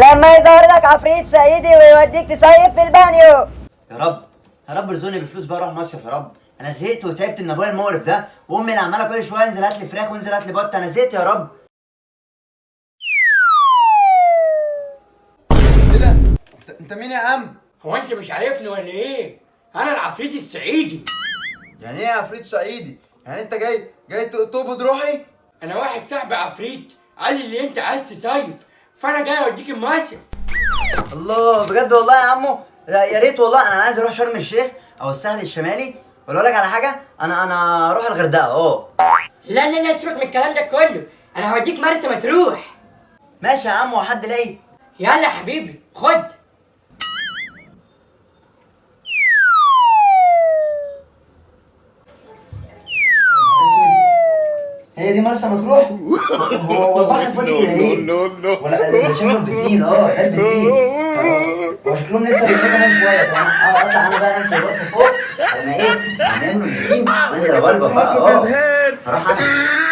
لما يظهر لك عفريت صعيدي ويوديك تصيف في البانيو. يا رب يا رب ارزقني بفلوس بقى اروح مصيف يا رب. انا زهقت وتعبت من ابويا المقرف ده، وامي اللي عماله كل شوية انزل هات لي فراخ وانزل هات لي بط. انا زهقت يا رب. ايه ده؟ انت مين يا عم؟ هو انت مش عارفني ولا ايه؟ انا العفريت الصعيدي. يعني ايه عفريت صعيدي؟ يعني انت جاي تقبض روحي؟ انا واحد صاحبي عفريت قال لي اللي انت عايز تصيف، فانا جاي اوديك المصيف. الله بجد والله يا عمو، لا يا ريت والله. انا عايز اروح شرم الشيخ او الساحل الشمالي، ولا اقول لك على حاجة، انا اروح الغردقه. اه لا لا لا، سيبك من الكلام ده كله، انا هوديك مرسى مطروح. ماشي يا عمو، حد لاقي؟ يلا يا حبيبي خد. هي دي مرسى مطروح؟ هو البحر فاضي كده ليه؟ ولا ده شكله البسين. اه ده البسين. هو شكلهم لسه بيعملوا كمان شوية. طب انا اطلع انا بقى انام في الغرفة فوق، لما ايه؟ لما يعملوا البسين وانزل ابلبط بقى. اه هروح انا.